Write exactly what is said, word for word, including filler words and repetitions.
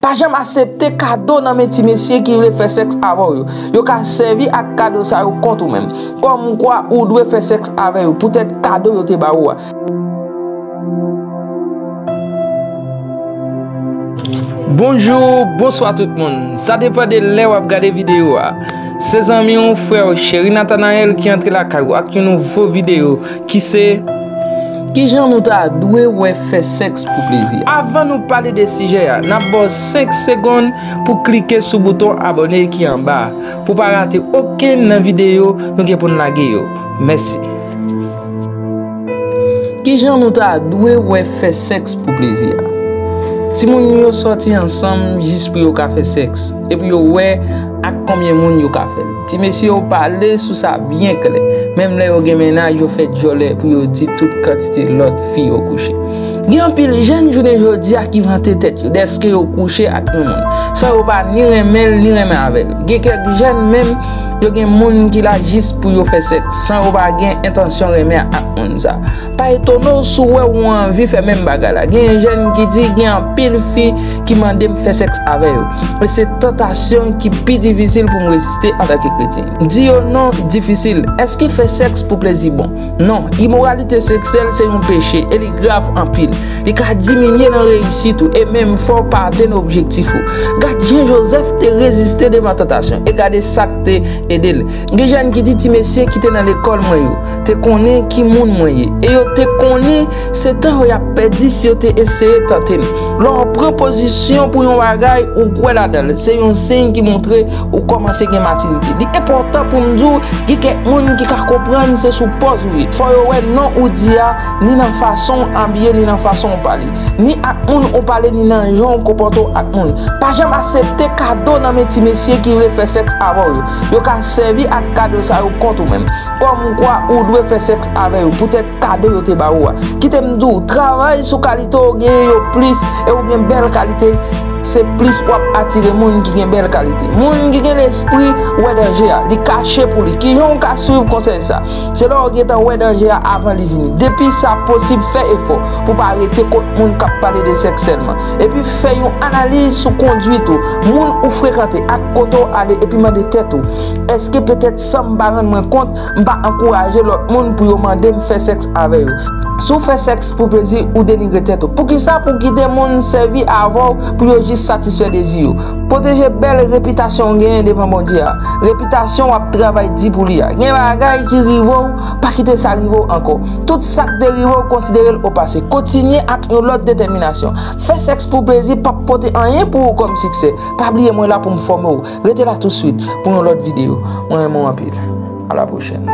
Pa janm aksepte kado nan men ti mesye ki vle fè sèks avè w yo. Yo ka sèvi ak kado sa yo kont ou menm. Kòmkwa ou dwe fè sèks avè yo poutèt kado yo te ba ou a. Bonjou, bonswa tout moun. Sa depann de lè w ap gade videyo a. Se zanmi w, frè w, Cheri Nathanael ki antre lakay ou ak yon nouvo videyo ki se Kijan nou ta dwe wè fè sèks pou plezi a? Avan nou pale de sijè a, n ap ba w senk segonn pou klike sou bouton abòne ki anba a, pou w pa rate okenn nan videyo nou gen pou n lage yo. Mèsi. Kijan nou ta dwe wè fè sèks pou plezi a? Timoun yo sòti ansanm jis pou yo ka fè sèks, epi yo wè ak konbyen moun yo ka fè l. Ti mesye yo pale sou sa byen klè. Menm lè yo gen mennaj, yo fè djòlè pou yo di tout kantite lòt fi yo kouche. Gen anpil jèn jounen jodi a ki vante tèt yo dèske yo kouche ak yon moun, san yo pa ni renmen l, ni renmen avè l. Gen kèk jèn menm, yo gen moun ki la jis pou yo fè sèks, san yo pa gen entansyon renmen ak moun sa. Pa etone w si w wè ou anvi fè menm bagay la. Gen jèn ki di gen anpil fi ki mande m fè sèks avè yo. E se tantasyon ki pi difisil pou m reziste antanke kretyen. Di yo non difisil. Èske fè sèks pou plezi bon? Non. Imoralite seksyèl se yon peche e li grav anpil. Li ka diminye nan reyisit ou e menm fè w pa atenn objektif ou. Gad jan Jozèf te reziste devan tantasyon e gade sa k te ede l. Gen jèn ki di ti mesye ki te nan lekòl mwen yo te konnen ki moun mwen ye e yo te konnen se tan yo y ap pèdi si yo te eseye tante m. Lè w pran pozisyon pou yon bagay ou kwè ladan l, se yon siy ki montre ou kòmanse gen matirite. Li enpòtan pou m di w, gen kèk moun ki ka konprann se sou pòz ou ye. Fò yo wè non ou di a, ni nan fason w abiye, ni nan fason w pale, ni ak moun ou pale, ni nan jan w konpòte w ak moun. Pa janm aksepte kado nan men ti mesye ki vle fè sèks avè w yo. Yo ka sèvi ak kado sa yo kont ou menm. Kòmkwa ou dwe fè sèks avè yo poutèt kado yo te ba ou a. Kite m di w, travay sou kalite w genyen yo plis e w gen bèl kalite, se plis w ap atire moun ki gen bèl kalite. Moun ki gen lespri wè danje a, li kache pou li. Kijan w ka swiv konsèy sa? Se lè w gentan wè danje a avan li vini. Depi sa posib, fè efò pou w pa rete kot moun k ap pale de sèks sèlman. Epi fè yon analiz sou kondwit ou, moun ou frekante ak kote w ale epi mande tèt ou, èske petèt san m pa rann mwen kont, m pa ankouraje lòt moun pou yo mande m fè sèks avè yo? Si w fè sèks pou plezi, ou denigre tèt ou. Poukisa pou w kite moun sèvi avè w pou yo jis satisfè dezi yo? Pwoteje bèl repitasyon w genyen devan Bondye a. Repitasyon w ap travay di pou li a. Gen bagay ki rive w, pa kite sa rive w ankò. Tout sa k te rive w, konsidere l o pase. Kontinye ak yon lòt detèminasyon. Fè sèks pou plezi p ap pote anyen pou ou kòm siksè. Pa bliye mwen la pou m fòme w. Rete la touswit pou yon lòt videyo. Mwen renmen w anpil. A la pwochèn.